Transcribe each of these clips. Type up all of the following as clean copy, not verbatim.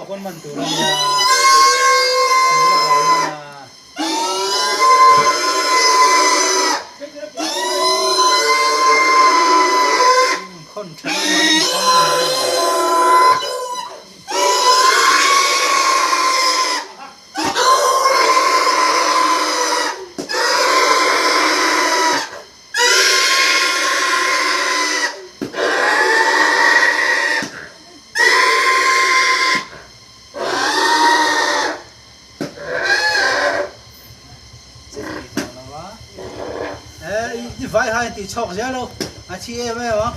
khawn man tur a nia. Chung lamah an man a. Khawn tha deuh in khawn a ni. I vai hai tih chhawk zel lo a thi em em a.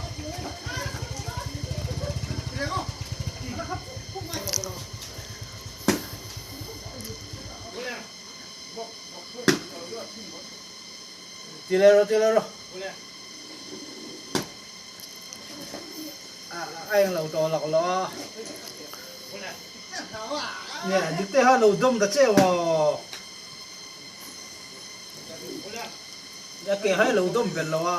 Ti leh rawh ti leh rawh. A eng lo tawh lak lo a. Nge dik te kha lo dawm ta che maw. A ke kha lo dawm belh lo a.